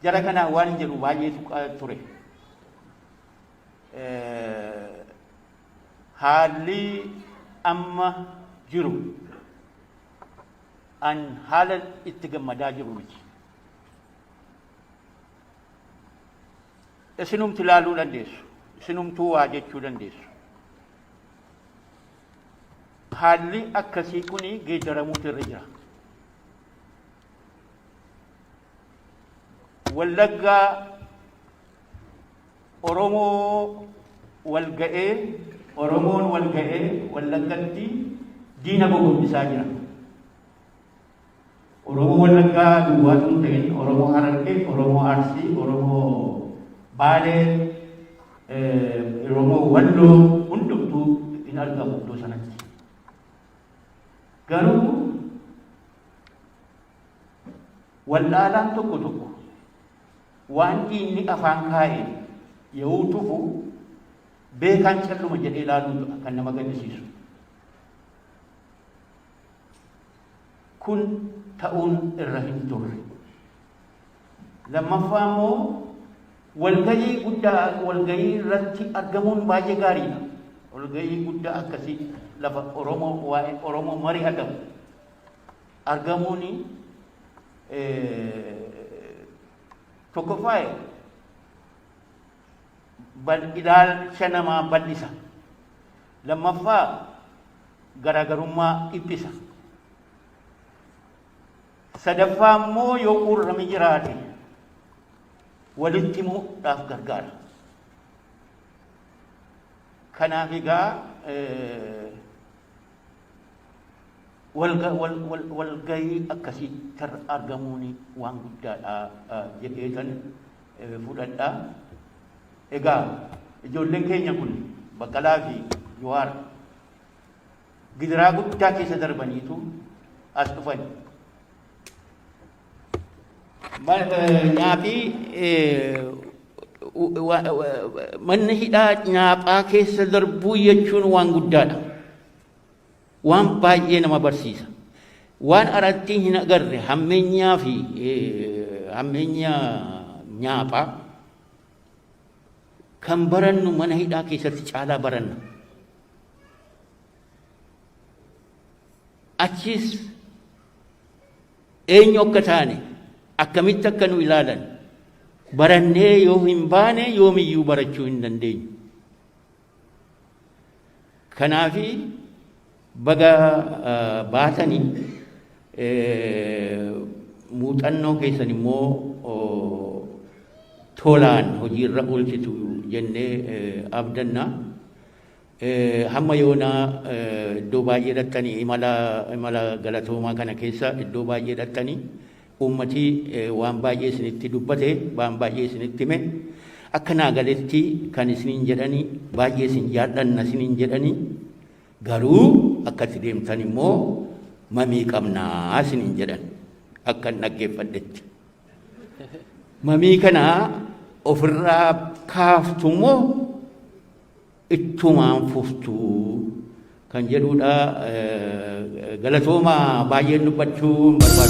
Jara kanaan waan jedhu baay'eetu ture. Haalli amma jiru an haala itti gammadaa jiru miti. Isinumti ilaaluu dandeessu. Isinumtuu waa jechuu dandeessu. Haalli akkasii kun geeddaramuutu irra jira. Wallaggaa Oromoo wal ga'ee Oromoon wal ga'ee Wallaggatti diina gogombisaa jira. Oromoo Wallaggaa duwwaatu hin ta'in Oromoo Harargee, Oromoo Arsii, Oromoo Baalee, Oromoo Walloo hundumtuu hin argamu iddoo sanatti. Garuu wallaalaan tokko tokko waan diinni afaan kaa'e yeroo tufu beekaan calluma jedhee ilaaluutu kan nama gaddisiisu. Kun ta'uun irra hin turre. Lammaffaa immoo walgahii guddaa walgahii irratti argamuun baay'ee gaariidha. Walgahii guddaa akkasii lafa Oromoo waa'ee Oromoo mari'atamu argamuun tokkoffaa ilaalcha namaa bal'isa. Lammaffaa garaagarummaa dhiphisa. Sadaffaa immoo yoo quurrami jiraate walitti himuudhaaf gargaara. Kanaaf egaa walgahii akkasii argamuun waan guddaadha jedheetan fudhadha. Egaa ijoolleen keenya kun Baqqalaa fi Jawaar gidiraa guddaa keessa darbaniitu as dhufan. Nyaaphii manni hidhaa nyaaphaa keessa darbuu jechuun waan guddaadha. Waan baay'ee nama barsiisa. Waan aratti hin agarre hammeenyaa fi hammeenya nyaaphaa kan barannu mana hidhaa keessatti caalaa baranna. Achis eenyu akka taane akkamitti akka nu ilaalan barannee yoo hin baane yoomiyyuu barachuu hin dandeenyu. Kanaafi baga baatanii muuxannoo keessan immoo tolaan hojiirra oolchitu jennee abdanna. Hamma yoonaa iddoo baay'ee dhattanii imala imala galatoomaa kana keessa iddoo baay'ee dhattanii uummati waan baay'ee isinitti dubbate waan baay'ee isinitti hime akka naa galetti kan isiniin jedhani baay'ee isin jaallanna isiniin jedhani garuu akkatti deemtan immoo mamii qabnaa isiniin jedhan akkan dhaggeeffadhetti. Mamii kana ofirraa kaaftu immoo ittumaan fuftu kan jedhudha. Galatooma baay'een dubbachuu hin barbaadu.